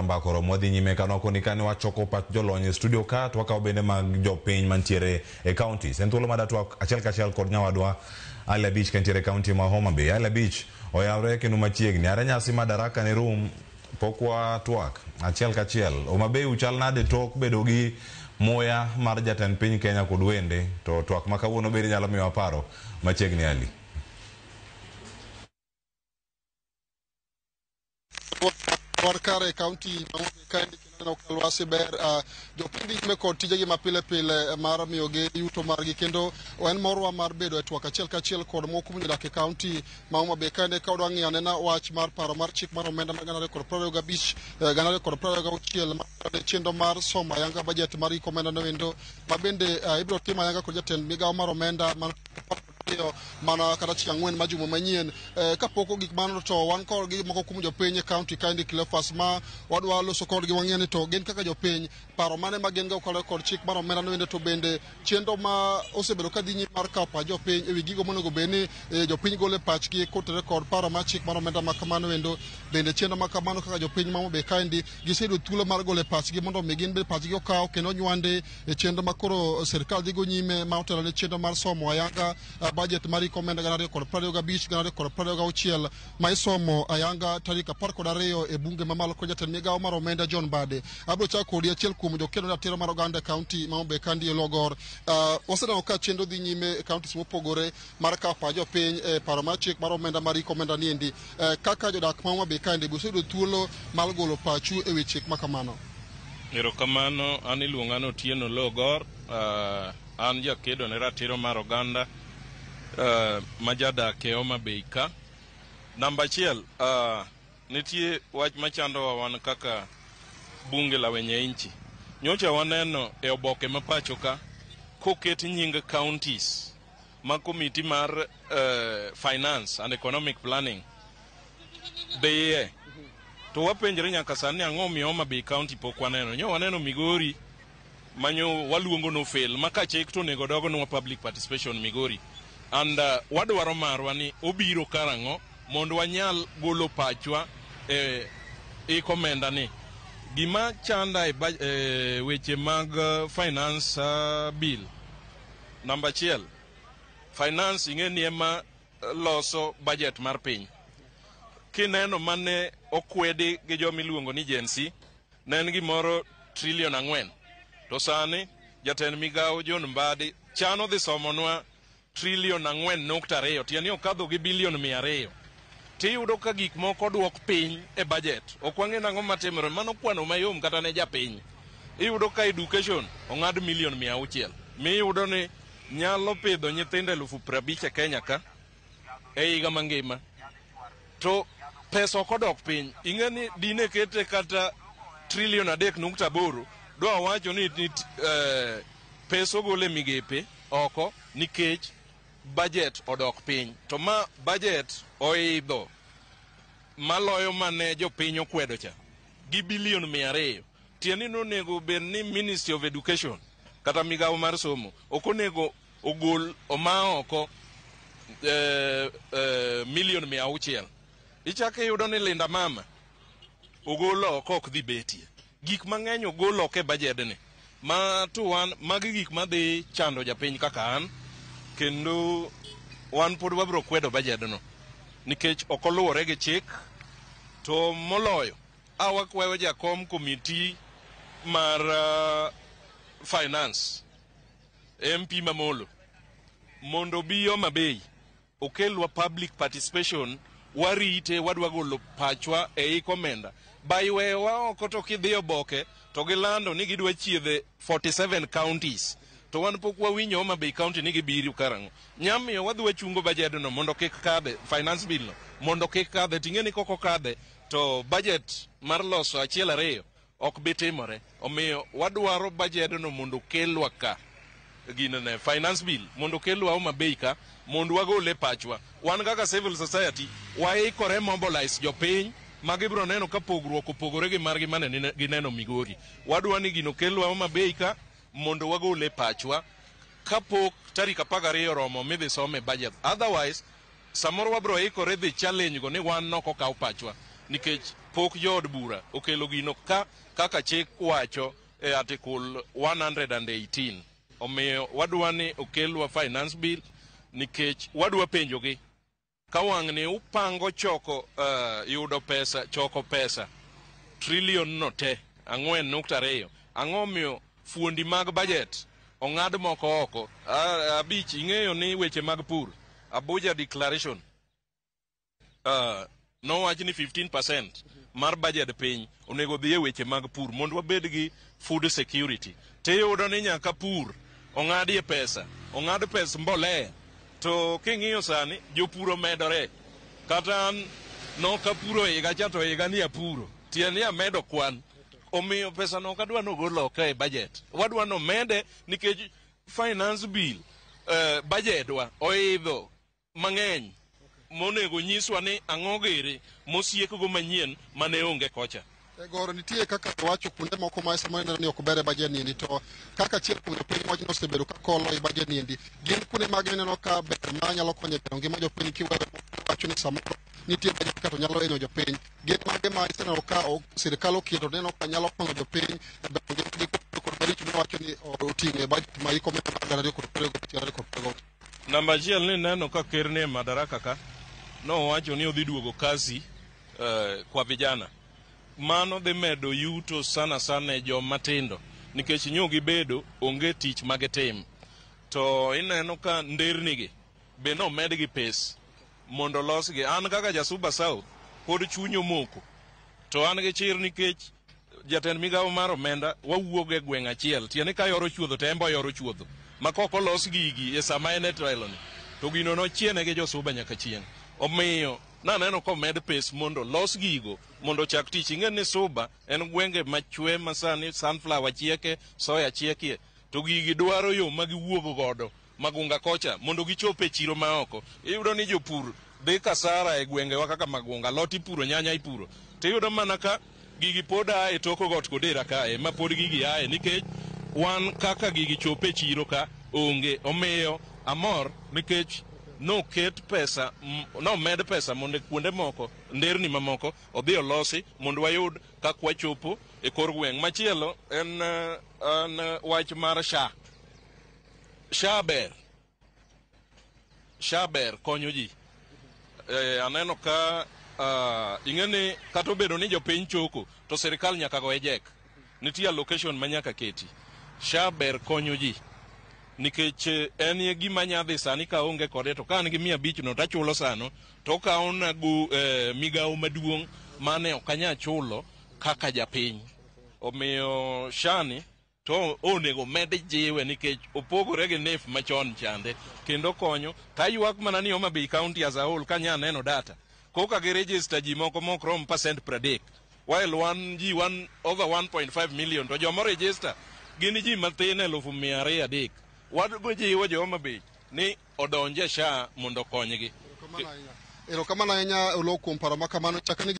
Mbaka Oromo. Wadhi nyime kanoko ni kane wachoko pach jolony e studio ka to wakawo bende mag jopiny mantiere e counties. En thuolo mar twak achiel kachiel kod nyawadwa Ali Abich kantiere e county ma Homa Bay. Ali Abich oyawre kendo machiegni. Are nyasi Madaraka ne rum pok watwak achiel kachiel. Homa Bay uchal nade tok bedo gi muya mar jatend piny Kenya kod wende to twak ma kawuono bende nyalo miyowa paro machiegni Ali. Wan kare e kaunti ma Homa Bay kaendi kendo aneno ka lwasi ber. Jopiny dhi nyime kod tijegi ma pile pile mar miyogi yuto margi kendo en morwa mar bedo e twak achiel kachiel kod moko kuom jodak e kaunti ma Homa Bay kaendi ka wadwa ng'iyo anena wach mar paro mar chik mar omenda mar 2025 2026 mar chenro mar somo ayanga budget mar giko omenda no endo ma bende ibiro tim ayanga kod jatend migawo mar omenda mar ariyo mana kata chieng' ang'wen ma juma manyien. Kapok ogik mano to wan kod gi moko kuom jopiny e kaunti kaendi Cleophas ma wadwa loso kodgi wang'e ni to gin kaka jopiny paro mane ma gin go kaluwore kod chik mar omenda no endo to bende chenro ma osebedo ka dhi nyime mar kawo pach jopiny ewi gigo monego bed ni jopiny golo e pachgi kotenore kod paro mar chik mar omenda ma kamano endo bende chenro ma kamano kaka jopiny ma Homa Bay kaendi giseyudo thuolo mar golo e pachgi mondo mi gin be pachgi okaw kendo onywandi e chenro ma koro sirkal dhigo nyime ma otelo ne chenro mar somo ayanga budget mar hik omenda 2025 2026 ma isomo ayanga tarik 12 e bunge mamalo kod jatend migawo mar omenda John Mbadi. Abiro chako kodi achiel kuom jokedo ratiro mar oganda e kaunti ma Homa Bay kandi Logor. Waseneno ka chenro dhi nyime e counties mopogore mar kawo pach jopiny e paro mar chik mar omenda mar hik omenda niendi. Kaka jodak ma Homa Bay kaendi be useyudo thuolo mar golo pachu e wi chik ma kamano? Erokamano, an iluonga ni Otieno Logor, an jakedo ne ratiro mar oganda ma jadak e Homa Bay ka. Namba achiel, nitie wach machandowa wan kaka bunge la wenye nchi. Nyocha waneno e oboke ma pacho ka koket nying counties ma komiti mar finance and economic planning dhiye to wapenjre nyaka sani ang'o omiyo Homa Bay County pok waneno. Nyo waneno Migori manyo waluongo no fail ma ka chik to onego dognwa public participation Migori and wadwaro marwa ni obiro karang'o mondo wanyal golo pachwa e ik omenda ni. Gima chanda e weche mag finance bill namba achiel, finance ing'e ni ema loso budget mar piny. Kineno mane okwedi gi joma iluongo ni Gen Z ne en gimoro trillion 4 to sani jatend migawo John Mbadi chano dhi somonwa trillion 4.2 tiende ni okadho gi bilion 200 tiyudo ka gik moko oduok piny e budget. Ok wang'e nang'o matimore mano kwano mayom kata ne japiny. Iyudo ka education ong'ad milion 600 miyudo ni nyalo pidho nyithindo 50,000 e Kenya ka e higa mangima to pesa ok odok piny. Ing'e ni dine kete kata trillion 3.8 dwa wacho ni pesa ogol e migepe oko nikech budget odok piny to ma budget oidho maloyo mane jopiny okwedo cha gi bilion 200. Tiende ni nonego bed ni Ministry of Education kata migawo mar somo ok onego ogol oma oko milion 600. Ichako iyudo ni Linda Mama ogol oko ok dhi betie. Gik mang'eny ogol oko e bajedni ma to wan magi gik madhi chando japiny kaka an kendo wan pod wabiro kwedo bajedno nikech ok oluwore gi chik to moloyo a wakwayo jakom komiti mar finance MP Mamolo mondo obi Homa Bay okelwa public participation warite wadwa golo pachwa e ik omenda ba iweyowa oko to kidhi oboke to gilando ni gidwa chiedhe 47 counties to wan pok wawinjo Homa Bay County ni gibiro karang'o. Nyamiyo wadhi wachungo bajedno mondo kik kadhe, finance bill no mondo kik kadhe ting'e ni kok okadhe to budget mar loso achiel ariyo ok bi timore. Omiyo wadwaro bajedno mondo okelwa ka ginene finance bill mondo okelwa Homa Bay ka mondo wagole pachwa. Wan kaka civil society waikore mobilize jopiny ma gibiro neno ka pogruok opogore gi margi mane gineno Migori. Wadwa ni gino okelwa Homa Bay ka mondo wagole pachwa kapok tarik 12 oromo midhi some budget. Otherwise samoro wabiro ikore dhi challenge go ni wan nok okaw pachwa nikech Pok jood bura okelo gino ka kaka chik wacho e article 118. Omiyo wadwa ni okelwa finance bill nikech wadwa penjogi ka wang'ni upango choko yudo pesa, choko pesa trillion no te 4.2. Ang'o miyo fuondi mag budget ong'ad moko oko? Abich, ing'eyo ni weche mag pur, Abuja Declaration nowach ni 15% mar budget piny onego dhi e weche mag pur mondo wabed gi food security. Tiyudo ni nyaka pur ong'adie pesa, ong'ad pes mbolea. To king'iyo sani jopur omedore. Kata an nokapuro higa cha to higa ni apuro. Tiende ni amedo kwan. Omiyo pesa no ok adwa nogol oko e budget. Wadwa nomede nikech finance bill, budget wa oidho mang'eny monego nyiswa ni ang'o giri mosiekgo manyien mane onge kocha. Goro nitie kaka iwacho kuonde moko ma samoro ineno ni ok ber e budget niendi, to kaka achiel kuom jopiny wach nosebedo ka kolo e budget niendi, gin kuonde mage mineno ka ber ma nyalo konyo e bero ngima jopiny kiweyo wacho ni samoro nitie budget ka to nyalo hinyo jopiny? Gin mage ma iseneno ka sirikal oketo neno ka nyalo konyo jopiny e bero ngimagi kod maricho miwacho ni oting'o e budget ma hik omenda mar 2025-2026? Namba achiel ni neno ka ker nie madaraka ka nowacho ni odhi duogo kazi kwa vijana. Mano dhi medo yuto sana sana e joma tindo nikech nyo gibedo onge tich magitim. To ineno ka nderni gi be nomedgi pes mondo olosgi. An kaka Jasuba South pod chuny omoko to an gi chir nikech jatend migawo mar omenda wawuok e gweng' achiel. Tiende ka yoro chuodho to en be oyoro chuodho. Ma kok olos gigi e sama en e telo ni to gino nochiene gi josuba nyaka chieng'. Omiyo naneno komed pes mondo los gigo mondo ochak tich. Ing'e ni Suba en gwenge machwe ma sani sunflower chieke, soya chiekie, to gigi dwaro yo ma giwuog godo Magunga kocha mondo gichop e chiro maoko. Iyudo ni jopur dhi kasara e gwengewa kaka Magunga, alot ipuro, nyanya ipuro. Tiyudo mana ka gigi pod a e tok got Kodera kae ma pod gigi ae nikech wan kaka gigi chopo e chiro ka onge. Omiyo amor nikech noket pesa, nomed pesa mondo kuonde moko, nderni mamoko odhi olosi mondo wayud kaka wachopo e kor gweng'. Machielo en wach mar SHA. SHA ber. SHA ber konyo ji. Aneno ka ing'e ni kata obedo ni jopiny choko to sirikal nyaka goye jek. Nitie allocation ma nyaka keti. SHA ber konyo ji nikech en e gima nyadhi sani ka aonge kode to ka an gi 500 no tachulo sano to okawona go migawo maduong' mane ok anyal chulo kaka japiny. Omiyo SHA ni to onego med jiwe nikech opogore gi NHIF machon chande kendo konyo. Taywak mana ni Homa Bay County as a whole kanya neno data koka gi register ji moko mok rom 30%, while wan ji one over 1.5 million to jomo register gin ji mathin 203,000. Wajiwo jo Homa Bay ni odonje SHA mondo okonygi. Erokamano ahinya Oloo kuom paro ma kamano. Chakni.